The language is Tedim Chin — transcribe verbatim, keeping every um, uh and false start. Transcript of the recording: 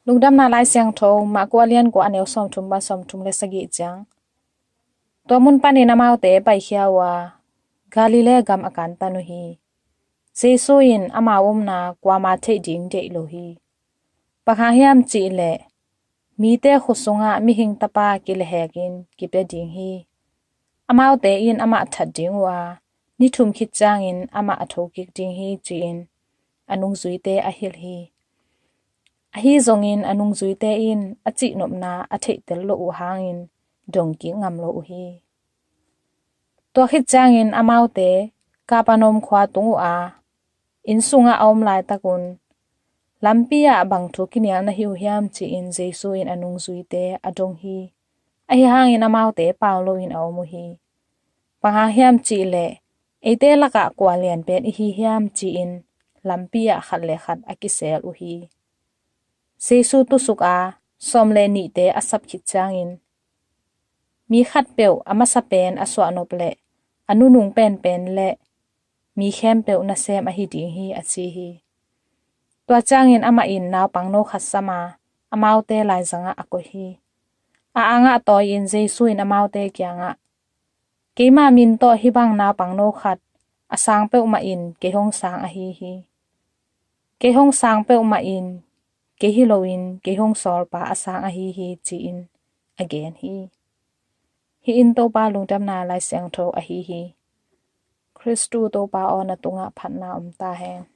Lungdamna Lai Siangtho, Marku a lian kua, a neu sawmthum pan sawmthum le sagih ciang. Tua mun panin amaute paikhia uh a, Galilee gam a kantan uh hi. Jesu in amau omna kuama theih ding deih lo hi. Bang hang hiam cih leh, mite khut sungah Mihing Tapa kilehekin kipia ding hi. Amaute in amah that ding uh a, ni thum khit ciangin amah a thokik ding hi, ci-in a nungzuite a hilh hi. Ahi zongin a nungzuite in a cihnopna a theihtel loh uh hangin dongkik ngam lo uh hi. Tua khit ciangin amaute Kapernaum khua tung uh a, inn sungah a om laitakun, lampi ah bang thu kinial na hi uh hiam, ci-in Jesu in a nungzuite a dong hi. Ahi hangin amaute pau loin a om uh hi. Bang hang hiam cih leh, eite lakah kua lian pen i hi hiam, ci-in lampi ah khat le khat a kisel uh hi. Jesu tusuk a, sawm le nihte a sap khit ciangin, mi khatpeuh a masa pen a suahnop leh a nunung penpen le mi khempeuh nasem ahi ding hi, a ci hi. Tua ciangin amah in naupangno khat sam a, amaute laizangah a koih hi. A angah tawi-in Jesu in amaute kiangah, keima min tawh hih bang naupangno khat a sang peuhmah in kei hong sang ahi hi. Kei hong sang peuhmah in kei hi loin kei hong sawlpa a sang ahi hi, ci-in a gen hi. Hih in Topa Lungdamna Lai Siangtho ahi hi. Khristu Topa aw, na tungah phatna om ta hen.